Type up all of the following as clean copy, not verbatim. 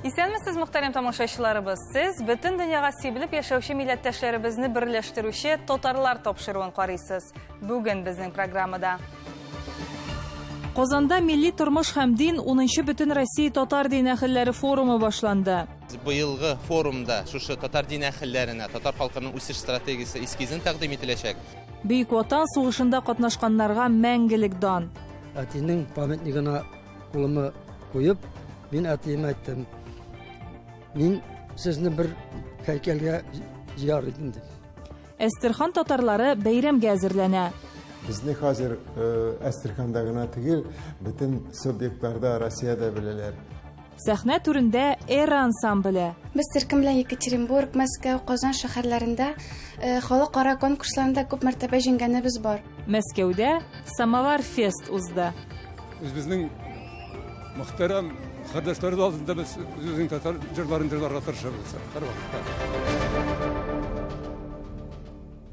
Исәнмесез, мөхтәрәм тамашачыларыбыз. Сез бөтен дөньяга сибелеп яшәүче милләттәшләребезне берләштерүче Татарлар тапшыруын карыйсыз. Бүген безнең программада. Казанда милли тормыш һәм дин 10нчы бөтен Россия татар дин әһелләре форумы башланды. Быелгы форумда шушы татар дин әһелләренә татар халкының үсеш стратегиясе эскизын тәкъдим ителәчәк. Бөек Ватан сугышында катнашканнарга мәңгелек дан. Әтинең памятнигына кулымы куеп, мин әтиемә әйттем. Мин сезне бер һәйкәлгә җыяр идем дип. Әстерхан татарлары бәйрәмгә әзерләнә. Безне хәзер Әстерханда гына түгел, бөтен субъектларда Россиядә беләләр. Сәхнә түрендә Эра ансамбле. Без төркем белән Екатеринбург, Мәскәү, Казан шәһәрләрендә халыкара конкурсларында күп мәртәбә җиңгәнебез бар. Мәскәүдә Самовар фест узды. Үзебезнең мөхтәрәм кардәшләребез алдында без үзебезнең татар җырларын җырларга тырышабыз һәрвакытта.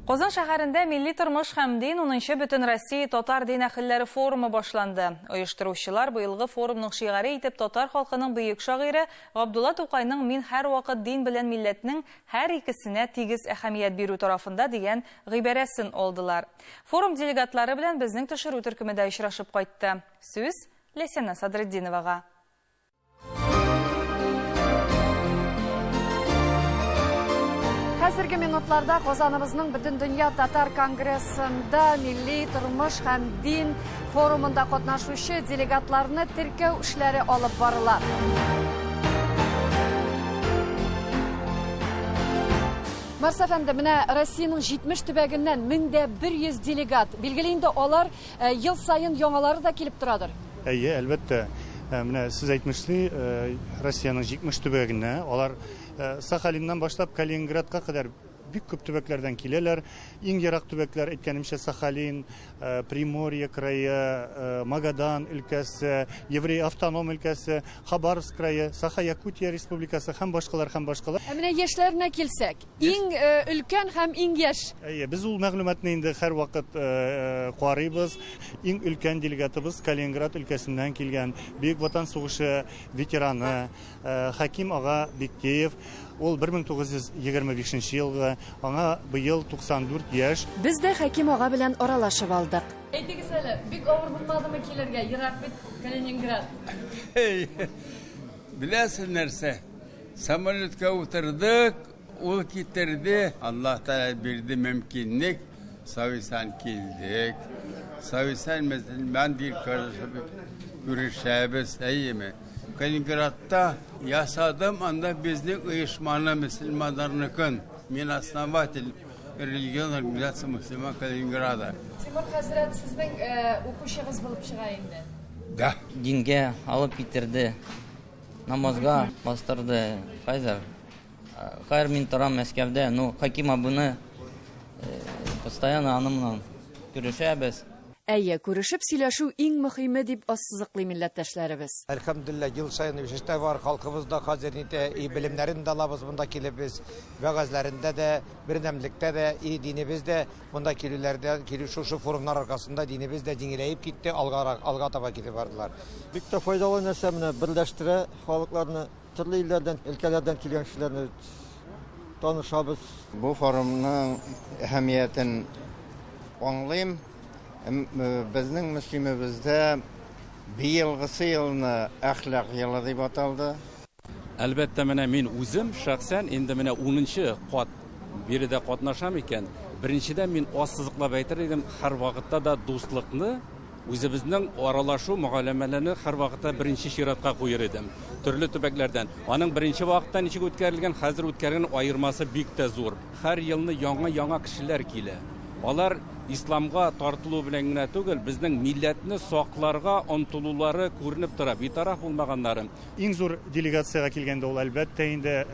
Казан шәһәрендә милли тормыш һәм дин 10нчы бөтен Россия татар дин әһелләре форумы башланды. Оештыручылар быелгы форумның шигаре итеп татар халкының бөек шагыйре Габдулла Тукайның мин һәрвакыт дин белән милләтнең һәр икесенә тигез әһәмият бирү тарафында дигән гыйбарәсен алдылар. Форум делегатлары белән безнең төшерү төркеме дә очрашып кайтты. Сүз Ләйсәнә Садретдиновага. Хәзерге минутларда Казаныбызның Бөтендөнья татар конгрессында милли тормыш һәм дин форумында катнашучы делегатларны теркәү эшләре алып барыла. Марс әфәнде, менә Россиянең 70 төбәгеннән 1100 делегат. Билгеле инде алар ел саен яңалары да килеп торадыр. Әйе, әлбәттә. Менә сез әйтмешли, Россиянең 70 төбәгеннән алар Сахалиннан башлап Калининградка кадәр бик күп төбәкләрдән киләләр. Иң ерак төбәкләр, әйткәнемчә, Сахалин, Приморье крае, Магадан өлкәсе, Еврей автоном өлкәсе, Хабаровск крае, Саха-Якутия республикасы һәм башкалар һәм башкалар. Ә менә яшьләренә килсәк, иң өлкән һәм иң яшь. Әйе, без ул мәгълүматны инде һәрвакыт карыйбыз. Иң өлкән делегатыбыз Калининград өлкәсеннән килгән Бөек Ватан сугышы ветераны Хәким ага Бектеев. Ул 1925 елгы, аңа быел 94 яшь. Без дә Хәким ага белән аралашып алдык. Әйтегез әле, бик авыр булмадымы килергә? Ерак бит Калининград. Эй, беләсез нәрсә? Самолетка утырдык, ул китерде. Аллаһ Тәгалә бирде мөмкинлек, сау-исән килдек. Сау-исән мөселман дип күрешәбез, әйеме? Калининградта ясадым, анда безнең оешманы мөселманнарныкын. Мин основатель религиозной организации мөселман Калининграда. Тимур хәзрәт сезнең укучыгыз булып чыга инде. Да. Дингә алып китерде, намазга бастырды. Хәзер, хәзер мин торам Мәскәүдә, ну, Хаким абыны постоянно аның белән күрешәбез. Әйе, күрешеп сөйләшү иң мөһиме дип ассызыклый милләттәшләребез. Әлхәмдүлилләһ, ел саен үсеш тә бар, халкыбыз да хәзер нитә, и белемнәрен дә алабыз монда килеп без, вәгазьләрендә дә, бердәмлектә дә, и динебез дә монда килүләрдә, килү шушы форумнар аркасында динебез дә җиңеләеп китте, алгарак, алга таба китеп бардылар. Бик тә файдалы нәрсә менә берләштерә халыкларны, төрле илләрдән, өлкәләрдән килгән кешеләрне танышабыз. Бу форумның әһәмиятен аңлыйм. Безнең мөслимебездә быелгысы елны әхлак елы дип аталды. Әлбәттә, менә мин үзем шәхсән инде менә 10нчы кат биредә катнашам икән. Беренчедән мин ассызыклап әйтер идем, һәр вакытта да дуслыкны, үзебезнең аралашу мөгаләмәләрне һәр вакытта беренче чиратка куер идем. Төрле төбәкләрдән. Аның беренче вакытта ничек үткәрелгән, хәзер үткәрелгән аермасы бик тә зур. Һәр елны яңа-яңа кешеләр килә. Алар исламга тартылу белән генә түгел, безнең милләтне сакларга омтылулары күренеп тора, битараф булмаганнары. Иң зур делегациягә килгәндә ул әлбәттә инде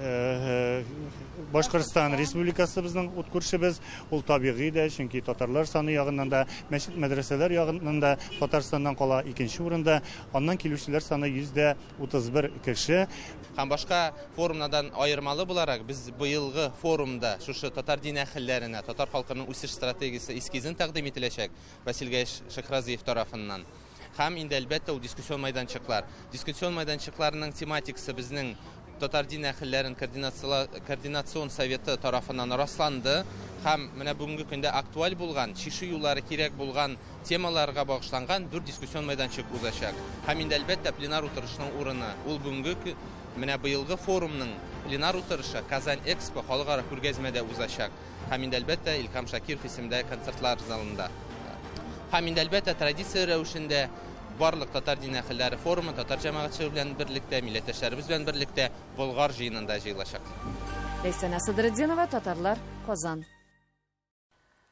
Башкортстан Республикасы безнең ут күршебез, ул табигый дә, чөнки татарлар саны ягыннан да, мәчет мәдрәсәләр ягыннан да Татарстаннан кала икенче урында. Аннан килүчеләр саны 131 кеше. Һәм башка форумнардан аермалы буларак, без быелгы форумда шушы татар дин әһелләренә, татар халкының үсеш стратегиясе эскизын тәкъдим ителәчәк Васил Гаеш Шәйхразиев тарафыннан. Һәм инде әлбәттә ул дискуссион майданчыклар. Дискуссион майданчыкларның тематикасы безнең Татар дин әһелләрен координацион советы тарафыннан расланды һәм менә бүгенге көндә актуаль булган, чишү юллары кирәк булган темаларга багышланган дүрт дискуссион мәйданчык узачак. Һәм инде, әлбәттә, пленар утырышның урыны. Ул бүгенге менә быелгы форумның пленар утырышы Казань Экспо халыкара күргәзмәдә узачак. Һәм инде, әлбәттә, Илһам Шакиров исемендәге концертлар залында. Һәм инде, әлбәттә, традиция рәвешендә барлык татар дин әһелләре форумы татар җәмәгатьчелеге белән берлектә, милләттәшләребез белән берлектә Болгар җыенында җыелачак. Ләйсәнә Садретдинова, Татарлар, Казан.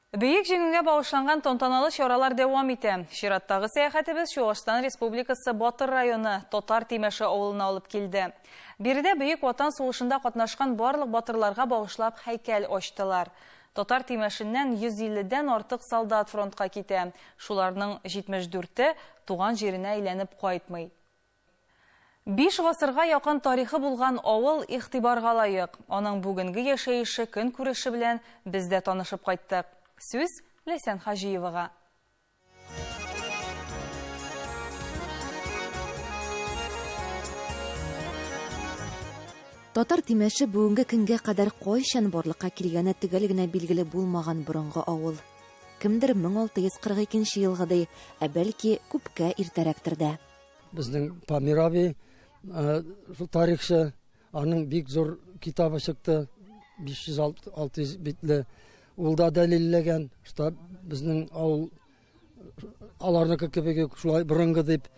Бөек Җиңүгә багышланган тантаналы чаралар дәвам итә. Чираттагы сәяхәтебез Чуашстан Республикасы Батыр районы Татар Тимәше авылына алып килде. Биредә Бөек Ватан сугышында катнашкан барлык батырларга багышлап һәйкәл ачтылар. Татар Тимәшеннән 150 дән артык солдат фронтка китә. Шуларның 74-е туган җиренә әйләнеп кайтмый. Биш гасырга якын тарихы булган авыл игътибарга лаек. Аның бүгенге яшәеше, көнкүреше белән без дә танышып кайттык. Сүз Ләйсән Хаҗиевага. Татар Тимәше бүгенге көнгә кадәр кайчан барлыкка килгәне төгәл генә билгеле булмаган борынгы авыл. Кемдер 1642 нче елгы ди, ә бәлки күпкә иртәрәктер дә. Безнең Памир абый, шул тарихчы, аның бик зур китабы чыкты, 500-600 битле. Ул да дәлилләгән, что безнең авыл аларныкы кебек үк шулай борынгы дип.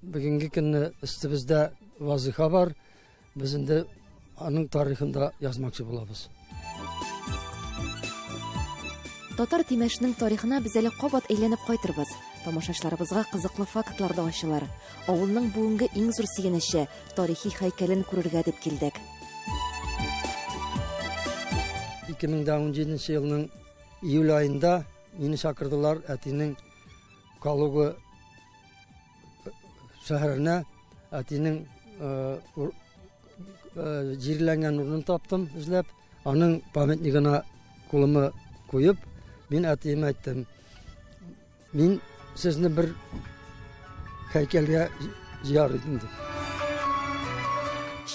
Бүгенге көнне өстебездә вазыйфа бар. Без инде аның тарихын да язмакчы булабыз. Татар Тимәшнең тарихына без әле кабат әйләнеп кайтырбыз. Тамашачыларыбызга кызыклы фактлар да ачылыр. Авылның бүгенге иң зур сөенече, тарихи һәйкәлен күрергә дип килдек. 2017 елның июль аенда мине чакырдылар әтинең Калуга шәһәренә әтинең җирләнгән урынын таптым эзләп. Аның памятнигына кулымы куеп, мин әтиемә әйттем. Мин сезне бер һәйкәлгә җыяр идем дип.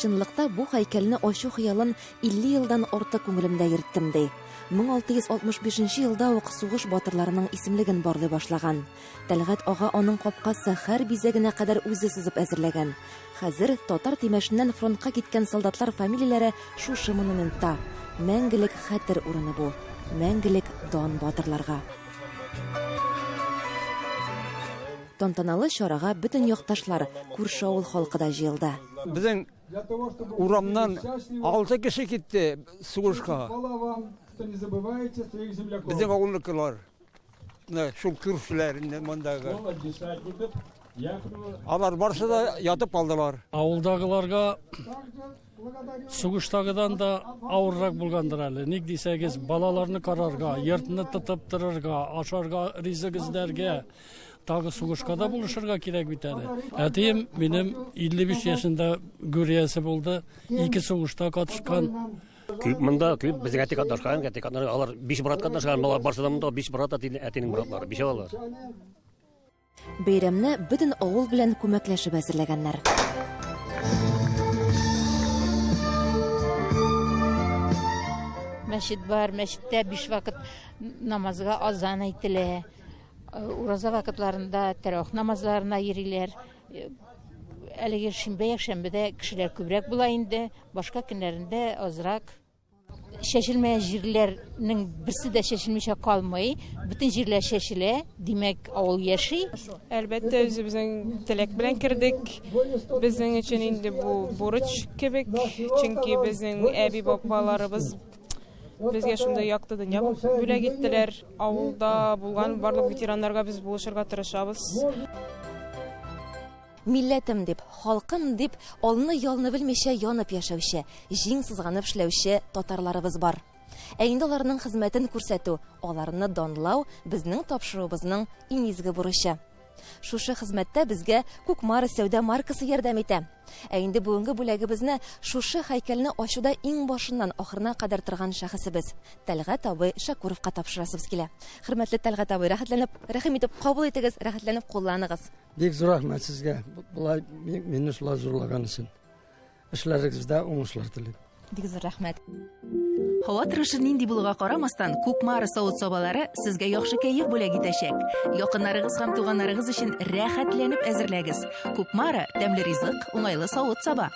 Чынлыкта бу һәйкәлне ачу хыялын 50 елдан артык күңелемдә йөрттем, ди. 1665 елда ук сугыш батырларының исемлеген барлый башлаган. Тәлгать ага аның капкасы һәр бизәгенә кадәр үзе сызып әзерләгән. Хәзер Татар Тимәшеннән фронтка киткән солдатлар фамилияләре шушы монументта. Мәңгелек хәтер урыны бу. Мәңгелек дан батырларга. Тантаналы чарага бөтен якташлар, күрше авыл халкы да җыелды. Безнең урамнан алты кеше китте сугышка. Безнең авылныкылар. Менә шул күршеләр инде мондагы. Алар барсы да ятып калдылар. Авылдагыларга сугыштагыдан да авыррак булгандыр әле. Ник дисәгез, балаларны карарга, йортны тотып торырга, ашарга ризык эзләргә, тагы сугышка да булышырга кирәк бит әле. Әтием минем 55 яшендә гүр иясе булды, ике сугышта катышкан. Күп монда, күп безнең әти катнашкан, әти катнашкан, алар биш брат катнашкан, алар барсы да монда биш брат әтинең, әтинең братлары, бишәү алар. Бәйрәмне бөтен авыл белән күмәкләшеп әзерләгәннәр. Мәчет бар, мәчеттә биш вакыт намазга азан әйтелә. Ураза вакытларында тәравих намазларына йөриләр. Әлеге шимбә, якшәмбедә кешеләр күбрәк була инде, башка көннәрендә азрак. Чәчелмәгән җирләрнең берсе дә чәчелмичә калмый. Бөтен җирләр чәчелә, димәк, авыл яши. Әлбәттә, үзебезнең теләк белән кердек. Безнең өчен инде бу бурыч кебек, чөнки безнең әби-бабаларыбыз безгә шундый якты дөнья бүләк иттеләр. Авылда булган барлык ветераннарга без булышырга тырышабыз. Милләтем дип, халкым дип, алны-ялны белмичә янып яшәүче, җиң сызганып эшләүче татарларыбыз бар. Ә инде аларның хезмәтен күрсәтү, аларны данлау безнең тапшыруыбызның иң изге бурычы. Шушы хезмәттә безгә Кукмара сәүдә маркасы ярдәм итә. Ә инде бүгенге бүләгебезне шушы һәйкәлне ачуда иң башыннан ахырына кадәр торган шәхесебез Тәлгать абый Шәкүровка тапшырасыбыз килә. Хөрмәтле Тәлгать абый, рәхәтләнеп, рәхим итеп кабул итегез, рәхәтләнеп кулланыгыз. Бик зур рәхмәт сезгә, болай мине шулай зурлаган өчен. Эшләрегездә уңышлар телим. Бик зур рәхмәт. Һава торышы нинди булуга карамастан, Кукмара савыт-сабалары сезгә яхшы кәеф бүләк итәчәк. Якыннарыгыз һәм туганнарыгыз өчен рәхәтләнеп әзерләгез. Кукмара тәмле ризык, уңайлы савыт-саба.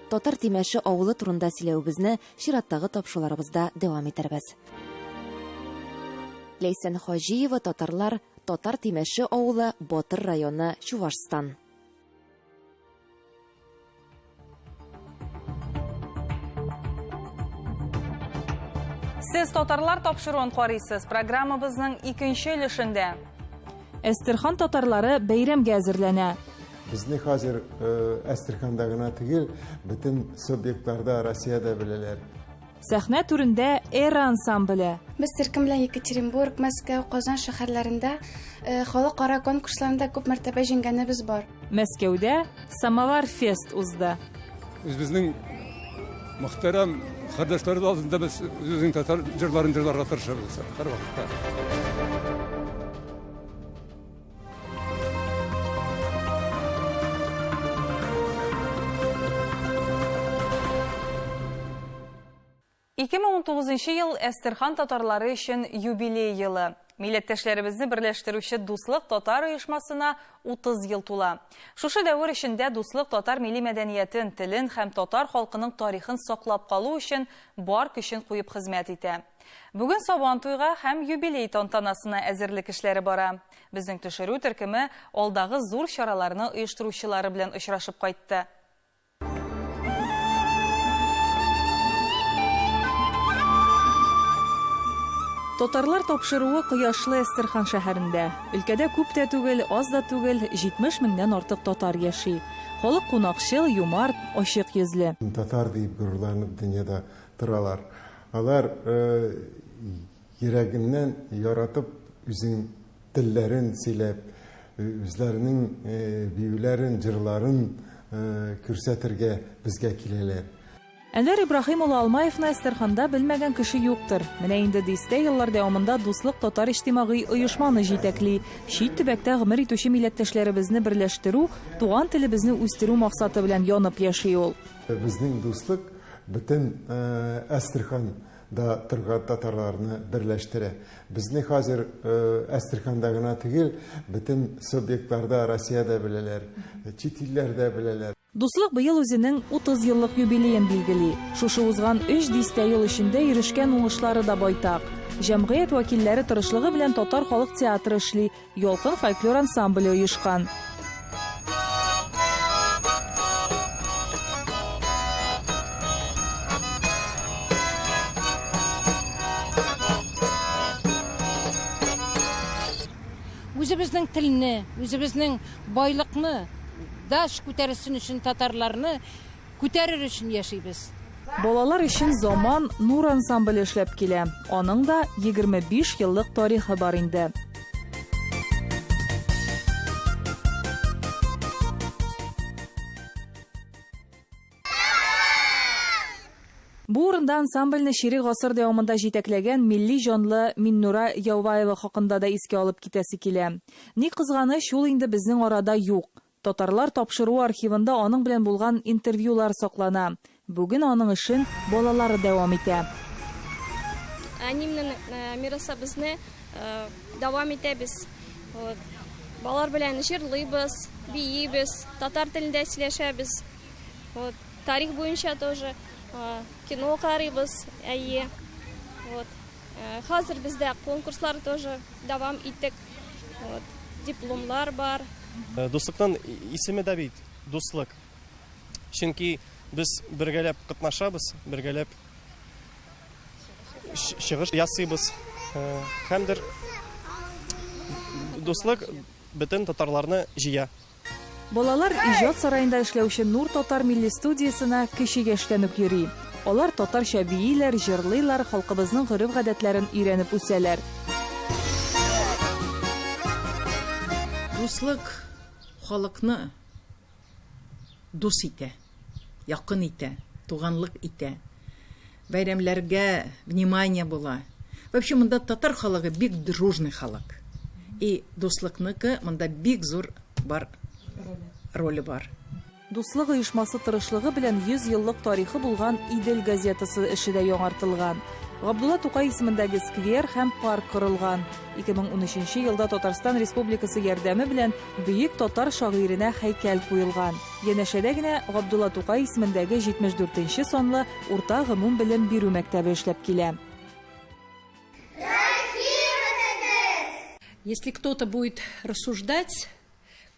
Татар Тимәше авылы турында сөйләвебезне чираттагы тапшыруларыбызда дәвам итәрбез. Ләйсән Хаҗиева, татарлар, Татар Тимәше авылы, Батыр районы, Чувашстан. Сез татарлар тапшыруын карыйсыз. Программабызның икенче өлешендә. Әстерхан татарлары бәйрәмгә әзерләнә. Безне хәзер Әстерханда гына түгел, бөтен субъектларда Россиядә беләләр. Сәхнә түрендә Эра ансамбле. Без төркем белән Екатеринбург, Мәскәү, Казан шәһәрләрендә халыкара конкурсларында күп мәртәбә җиңгәнебез бар. Мәскәүдә Самовар фест узды. Үзебезнең мөхтәрәм кардәшләребез алдында без үзебезнең татар җырларын җырларга тырышабыз һәрвакытта. 2019 ел Әстерхан татарлары өчен юбилей елы. Милләттәшләребезне берләштерүче Дуслык татар оешмасына 30 ел тула. Шушы дәвер эчендә Дуслык татар милли мәдәниятен, телен һәм татар халкының тарихын саклап калу өчен бар көчен куеп хезмәт итә. Бүген Сабан туйга һәм юбилей тантанасына әзерлек эшләре бара. Безнең төшерү төркеме алдагы зур чараларны оештыручылары белән очрашып кайтты. Татарлар тапшыруы кояшлы Әстерхан шәһәрендә. Өлкәдә күп тә түгел, аз да түгел, 70 меңнән артык татар яши. Халык кунакчыл, юмарт, ачык йөзле. Татар диеп горурланып дөньяда торалар. Алар йөрәгеннән яратып үзен телләрен сөйләп, үзләренең биюләрен, җырларын күрсәтергә безгә киләләр. Әнвәр Ибраһим улы Алмаевны Әстерханда белмәгән кеше юктыр. Менә инде дистә еллар дәвамында Дуслык татар иҗтимагый оешманы җитәкли. Чит төбәктә гомер итүче милләттәшләребезне берләштерү, туган телебезне үстерү максаты белән янып яши ул. Безнең Дуслык бөтен Әстерханда торган татарларны берләштерә. Безне хәзер Әстерханда гына түгел, бөтен субъектларда Россиядә беләләр, чит илләрдә беләләр. Дуслык быел үзенең 30 еллык юбилеен билгели. Шушы узган өч дистә ел эчендә ирешкән уңышлары да байтак. Җәмгыять вәкилләре тырышлыгы белән татар халык театры эшли, Ялкын фольклор ансамбле оешкан. Үзебезнең телне, үзебезнең байлыкны даш күтәрсен өчен татарларны күтәрер өчен яшибез. Балалар өчен Заман Нур ансамбле эшләп килә. Аның да 25 еллык тарихы бар инде. Бу урында ансамбльне чирек гасыр дәвамында җитәкләгән милли җанлы Миннура Яуваева хакында да искә алып китәсе килә. Ни кызганыч, ул инде безнең арада юк. Татарлар тапшыруы архивында аның белән булган интервьюлар саклана. Бүген аның эшен балалары дәвам итә. Әниемнең мирасыбызны дәвам итәбез. Вот. Балалар белән җырлыйбыз, биибез, татар телендә сөйләшәбез. Вот. Тарих буенча тоже кино карыйбыз, әйе. Вот. Хәзер бездә конкурслар тоже дәвам иттек. Вот. Дипломлар бар. Дуслыкның исеме дә бит дуслык. Чөнки без бергәләп катнашабыз, бергәләп чыгыш ясыйбыз. Һәмдер дуслык бөтен татарларны җыя. Балалар иҗат сараенда эшләүче Нур татар милли студиясенә кече яшьтән үк йөри. Алар татарча бииләр, җырлыйлар, халкыбызның гореф-гадәтләрен өйрәнеп үсәләр. Дуслык халыкны дус итә, якын итә, туганлык итә. Бәйрәмләргә внимание була. Вообще монда татар халыгы бик дружный халык. И дуслыкныкы монда бик зур бар роле бар. Дуслык оешмасы тырышлыгы белән 100 еллык тарихы булган Идел газетасы эше дә яңартылган. Габдулла Тукай исемендәге сквер һәм парк корылган. 2013 елда Татарстан Республикасы ярдәме белән бөек татар шагыйренә һәйкәл куелган. Янәшәдә генә Габдулла Тукай исемендәге 74 нче санлы урта гомум белем бирү мәктәбе эшләп килә. Если кто-то будет рассуждать,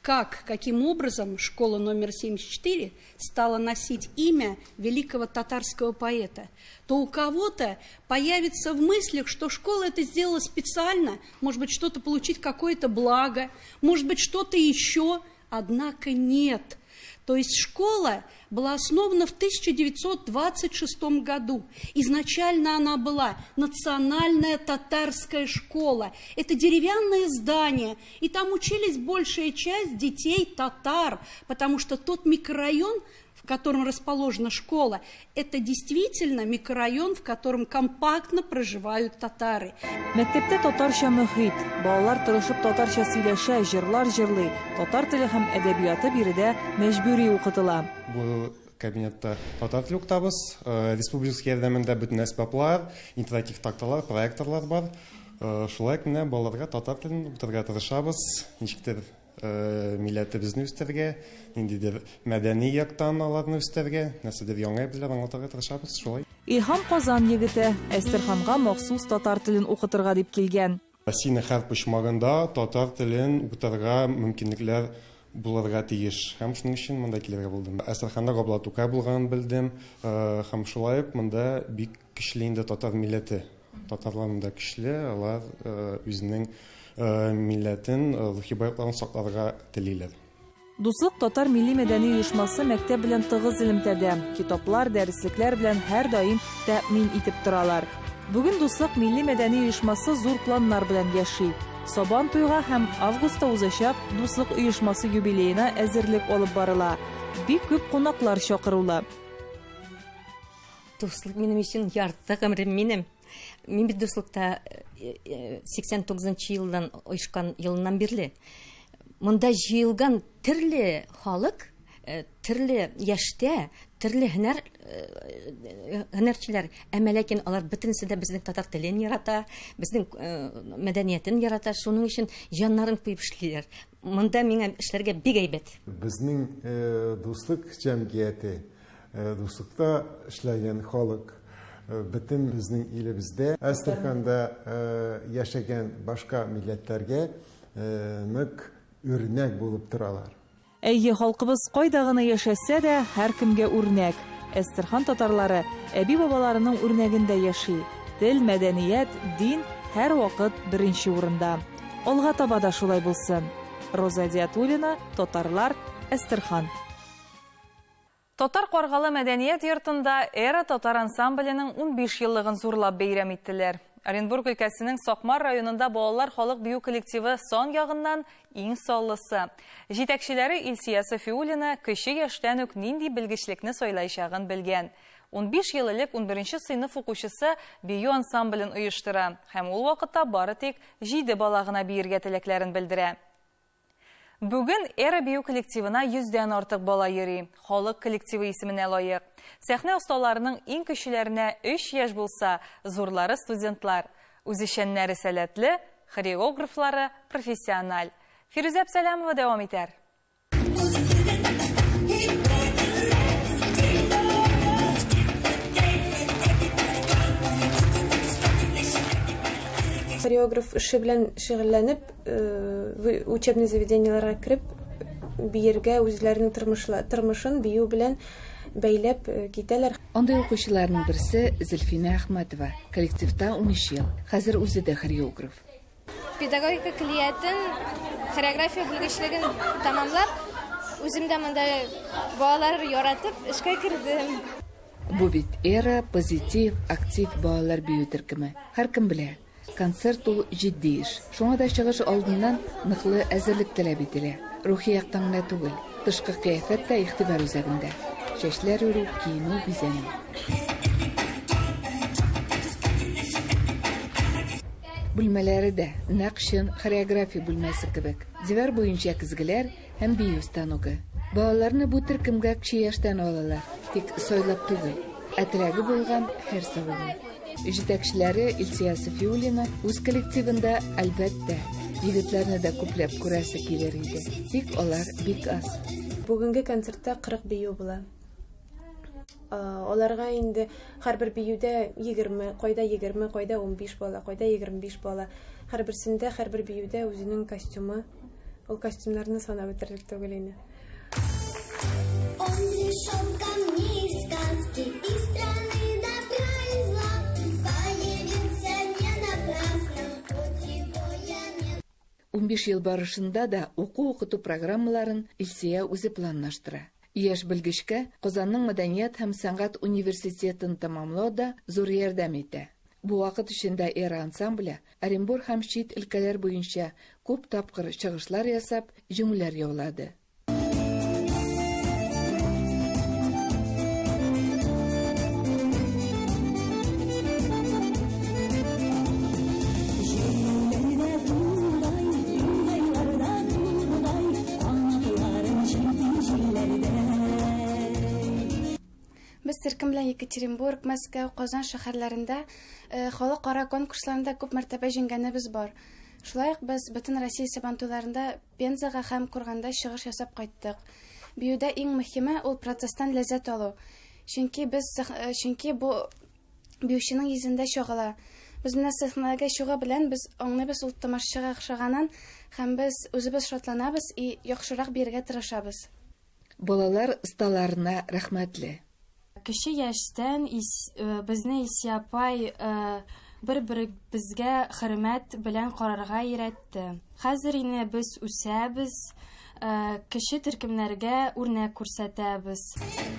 как, каким образом школа номер 74 стала носить имя великого татарского поэта, то у кого-то появится в мыслях, что школа это сделала специально, может быть, что-то получить, какое-то благо, может быть, что-то еще, однако нет. То есть школа была основана в 1926 году. Изначально она была национальная татарская школа. Это деревянное здание, и там учились большая часть детей татар, потому что тот микрорайон, в котором расположена школа, это действительно микрорайон, в котором компактно проживают татары. Мәктәптә татарча мөхит. Балалар тырышып татарча сөйләшә, җырлар җырлый. Татар теле һәм әдәбияты биредә мәҗбүри укытыла. Бу кабинетта татар теле укытабыз. Республика ярдәмендә бөтен әсбаплар, интерактив такталар, проекторлар бар. Шулай ук менә балаларга татар телен укытырга тырышабыз. Ничектер милләтебезне үстерергә, ниндидер мәдәни яктан аларны үстерергә, нәрсәдер яңа әйберләр аңлатырга тырышабыз, шулай. Илһам Казан егете Әстерханга махсус татар телен укытырга дип килгән. Россиянең һәр почмагында татар телен укытырга мөмкинлекләр булырга тиеш. Һәм шуның өчен монда килергә булдым. Әстерханда Габдулла Тукай булганын белдем. Һәм шулай ук монда бик көчле инде татар милләте. Татарлар монда көчле, алар үзенең милләтен, рухи байлыкларын сакларга телиләр. Дуслык татар милли мәдәни оешмасы мәктәп белән тыгыз элемтәдә. Китаплар, дәреслекләр белән һәрдаим тәэмин итеп торалар. Бүген Дуслык милли мәдәни оешмасы зур планнар белән яши. Сабан туйга һәм августта узачак Дуслык оешмасы юбилеена әзерлек алып барыла. Бик күп кунаклар чакырулы. Дуслык минем өчен ярты гомерем минем. Мин бит Дуслыкта 89 елдан оешкан елыннан бирле. Монда җыелган төрле халык, төрле яшьтә, төрле һөнәрчеләр, әмма ләкин алар бөтенесе дә безнең татар телен ярата, безнең мәдәниятен ярата, шуның өчен җаннарын куеп эшлиләр. Монда миңа эшләргә бик әйбәт. Безнең Дуслык җәмгыяте, Дуслыкта эшләгән халык бөтен безнең илебездә, Әстерханда яшәгән башка милләтләргә нык үрнәк булып торалар. Әйе, халкыбыз кайда гына яшәсә дә, һәркемгә үрнәк. Әстерхан татарлары әби-бабаларының үрнәгендә яши. Тел, мәдәният, дин һәрвакыт беренче урында. Алга таба да шулай булсын. Роза Диатуллина, Татарлар, Әстерхан. Татар Каргалы мәдәният йортында Эра татар ансамбленең 15 еллыгын зурлап бәйрәм иттеләр. Оренбург өлкәсенең Сакмар районында балалар халык бию коллективы сан ягыннан иң саллысы. Җитәкчеләре Илсия Софиуллина кече яшьтән үк нинди белгечлекне сайлаячагын белгән. 15 ел элек 11 сыйныф укучысы бию ансамблен оештыра һәм ул вакытта бары тик 7 бала гына биергә теләкләрен белдерә. Бүген Эра бию коллективына 100дән артык бала йөри. Халык коллективы исеменә лаек. Сәхнә осталарының иң көчлеләренә 3 яшь булса, зурлары студентлар. Үзешчәннәре сәләтле, хореографлары профессиональ. Фирүзә Әпсәләмова дәвам итәр. Хореограф эше белән шөгыльләнеп, учебный заведениеләргә кереп, биергә үзләренең тормышын бию белән бәйләп китәләр. Андый укучыларның берсе Зөлфинә Әхмәтова, коллективта 13 ел, хәзер үзе дә хореограф. Педагогика көллиятен хореография белгечлеген тәмамлап, үзем дә монда балалар яратып эшкә кердем. Бу бит Эра позитив, актив балалар бию төркеме. Һәркем белә, концерт ул җитди эш. Шуңа да чыгыш алдыннан ныклы әзерлек таләп ителә. Рухи яктан гына түгел, тышкы кыяфәт тә игътибар үзәгендә. Чәчләр үрү, киенү, бизәнү. Бүлмәләре дә нәкъ чын хореография бүлмәсе кебек. Дивар буенча көзгеләр һәм бию станогы. Балаларны бу төркемгә кече яшьтән алалар, тик сайлап түгел, ә теләге булган һәр сабыйны. Җитәкчеләре Илсия Сафиуллина үз коллективында, әлбәттә, егетләрне дә күпләп күрәсе килер иде, тик алар бик аз. Бүгенге концертта 40 бию була. Аларга инде һәрбер биюдә 20, кайда 20, кайда 15 бала, кайда 25 бала. Һәрберсендә, һәрбер биюдә үзенең костюмы. Ул костюмнарны санап бетерерлек түгел инде. Он пришел ко мне из сказки, из страны добра и зла. Появился не напрасно, хоть его я не 15 ел барышында да уку-укыту программаларын Илсөя үзе планлаштыра. Яшь белгечкә Казанның мәдәният һәм сәнгать университетын тәмамлау да зур ярдәм итә. Бу вакыт эчендә Эра ансамбле Оренбур һәм чит өлкәләр буенча күп тапкыр чыгышлар ясап, җиңүләр яулады. Без төркем белән Екатеринбург, Мәскәү, Казан шәһәрләрендә э, халыкара конкурсларында күп мәртәбә җиңгәнебез бар. Шулай ук без бөтен Россия Сабантуйларында Пензага һәм Курганда чыгыш ясап кайттык. Биюдә иң мөһиме ул процесстан ләззәт алу. Чөнки без э, чөнки бу биюченең йөзендә чагыла. Без менә сәхнәгә чыгу белән без аңлыйбыз ул тамашачыга охшаганын һәм без үзебез шатланабыз и яхшырак биергә тырышабыз. Балалар осталарына рәхмәтле. Кече яшьтән безне Илсия апай бер-беребезгә хөрмәт белән карарга өйрәтте. Хәзер инде без үсәбез, кече төркемнәргә үрнәк күрсәтәбез.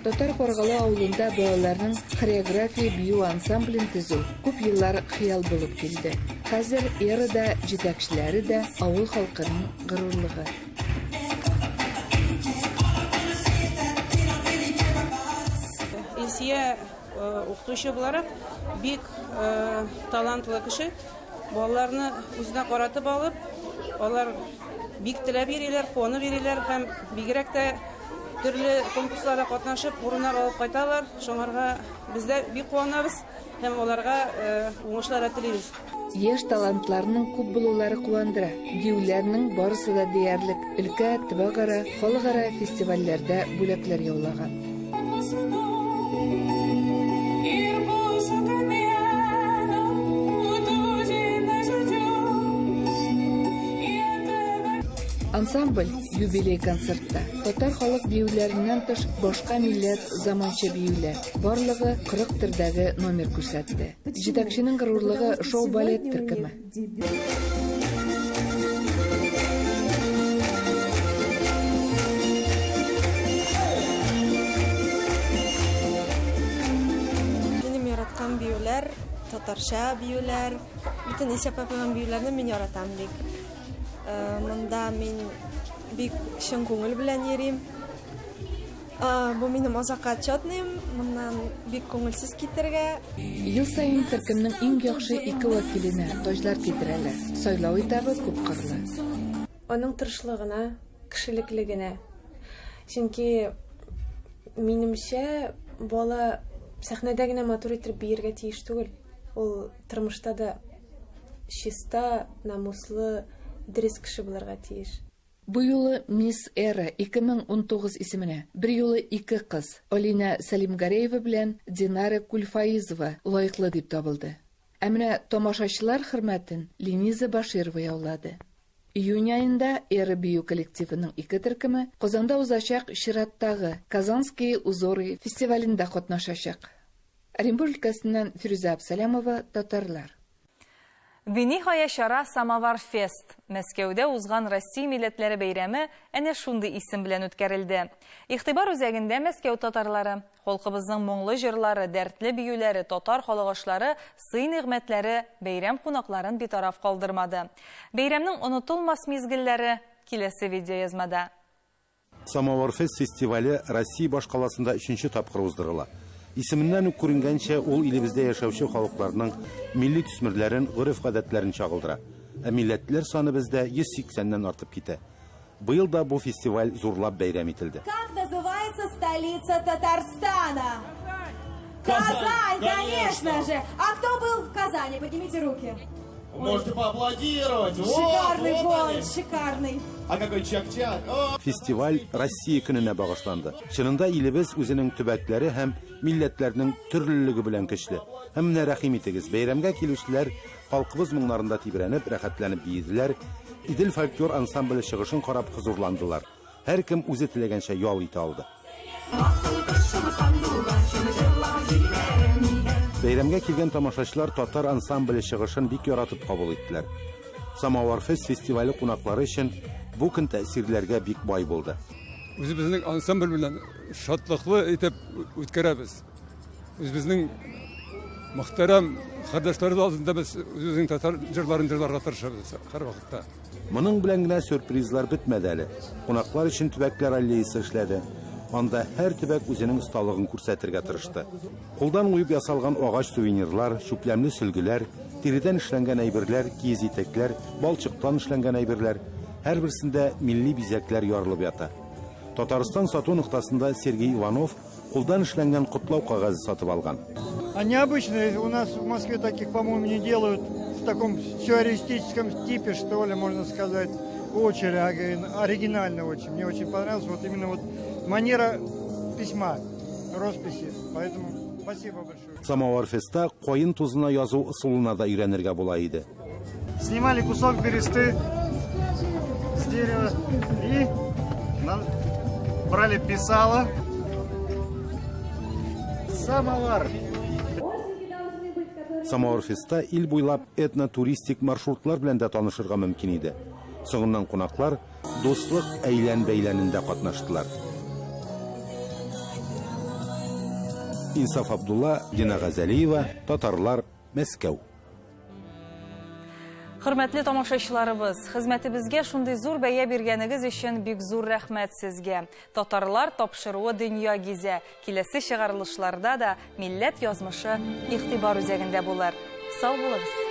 Татар Каргалы авылында балаларның хореография бию ансамблен төзү күп еллар хыял булып килде. Хәзер Эра да, җитәкчеләре дә авыл халкының горурлыгы. Илсия укытучы буларак бик талантлы кеше. Балаларны үзенә каратып алып, алар бик теләп йөриләр, куанып йөриләр һәм бигрәк тә төрле конкурсларда катнашып, урыннар алып кайталар. Шуңарга без дә бик куанабыз һәм аларга уңышлар да телибез. Яшь талантларның күп булулары куандыра. Диюләрнең барысы да диярлек өлкә, төбәкара, халыкара фестивальләрдә бүләкләр яулаган. Ансамбль юбилей концертта татар халык биюләреннән тыш башка милләт заманча биюләр, барлыгы 40 төрдәге номер күрсәтте. Җитәкченең горурлыгы шоу-балет төркеме. Минем яраткан биюләр, татарча биюләр, бөтен исәп куйган биюләрне мин яратам бик. Э, монда мин бик чын күңел белән йөрим. Бу минем озакка отчетныем, моннан бик күңелсез китергә. Ел саен төркемнең иң яхшы ике вәкиленә таҗлар китерәләр. Сайлау этабы күпкырлы. Аның тырышлыгына, кешелеклегенә. Чөнки, минемчә, бала сәхнәдә генә матур итеп биергә тиеш түгел. Ул тормышта да чиста, намуслы, дөрес кеше булырга тиеш. Бу юлы Мисс Эра 2019 исеменә берьюлы ике кыз, Алинә Сәлимгәрәева белән Динара Кульфаизова лаеклы дип табылды. Ә менә тамашачылар хөрмәтен Лениза Баширова яулады. Июнь аенда Эра бию коллективының ике төркеме Казанда узачак чираттагы Казанские узоры фестивалендә катнашачак. Оренбур өлкәсеннән Фирүзә Абсалямова, Татарлар. Биниһая чара Самовар фест. Мәскәүдә узган Россия милләтләре бәйрәме әнә шундый исем белән үткәрелде. Игътибар үзәгендә Мәскәү татарлары. Халкыбызның моңлы җырлары, дәртле биюләре, татар халык ашлары, сый-нигъмәтләре бәйрәм кунакларын битараф калдырмады. Бәйрәмнең онытылмас мизгелләре киләсе видеоязмада. Самоварфест фестивале Россия башкаласында өченче тапкыр уздырыла. Исеменнән үк күренгәнчә, ул илебездә яшәүче халыкларның милли төсмерләрен, гореф-гадәтләрен чагылдыра. Ә милләтләр саны бездә 180 нән артып китә. Быел да бу фестиваль зурлап бәйрәм ителде. Как называется столица Татарстана? Казань, конечно же! А кто был в Казани? Поднимите руки. Можете поаплодировать. Шикарный вот, вот город, они. шикарный. А какой чак-чак. О! Фестиваль Россия көненә багышланды. Чынында илебез үзенең төбәкләре һәм милләтләрнең төрлелеге белән көчле. Һәм менә рәхим итегез, бәйрәмгә килүчеләр халкыбыз моңнарында тибрәнеп, рәхәтләнеп биеделәр, Идел фольклор ансамбле чыгышын карап хозурландылар. Һәркем үзе теләгәнчә ял итә алды. Бәйрәмгә килгән тамашачылар татар ансамбле чыгышын бик яратып кабул иттеләр. Самовар Фест фестивале кунаклары өчен бу көн тәэсирләргә бик бай булды. Үзебезнең ансамбль белән шатлыклы итеп үткәрәбез. Үзебезнең мөхтәрәм кардәшләребез алдында без үзебезнең татар җырларын җырларга тырышабыз һәрвакытта. Моның белән генә сюрпризлар бетмәде әле. Кунаклар өчен төбәкләр аллеясы эшләде. Анда һәр төбәк үзенең осталыгын күрсәтергә тырышты. Кулдан уеп ясалган агач сувенирлар, чүпләмле сөлгеләр, тиредән эшләнгән әйберләр, киез итекләр, балчыктан эшләнгән әйберләр, һәрберсендә милли бизәкләр ярылып ята. Татарстан сату ноктасында Сергей Иванов кулдан эшләнгән котлау кәгазе сатып алган. А необычные у нас в Москве таких, по-моему, не делают в таком сюрреалистическом типе, что ли, можно сказать. Очень оригинально очень. Мне очень понравилось вот именно вот манера письма, росписи. Поэтому спасибо большое. Самовар Фестта каен тузына язу ысулына да өйрәнергә була иде. Снимали кусок бересты с дерева и брали писало. Самовар. Самовар Фестта ил буйлап этно-туристик маршрутлар белән дә танышырга мөмкин иде. Соңыннан кунаклар дуслык әйлән-бәйләнендә катнаштылар. Инсаф Абдулла, Дина Газалиева, Татарлар, Мәскәү. Хөрмәтле тамашачыларыбыз, хезмәтебезгә шундый зур бәя биргәнегез өчен бик зур рәхмәт сезгә. Татарлар тапшыруы дөнья гизә. Киләсе чыгарылышларда да милләт язмышы игътибар үзәгендә булыр. Сау булыгыз!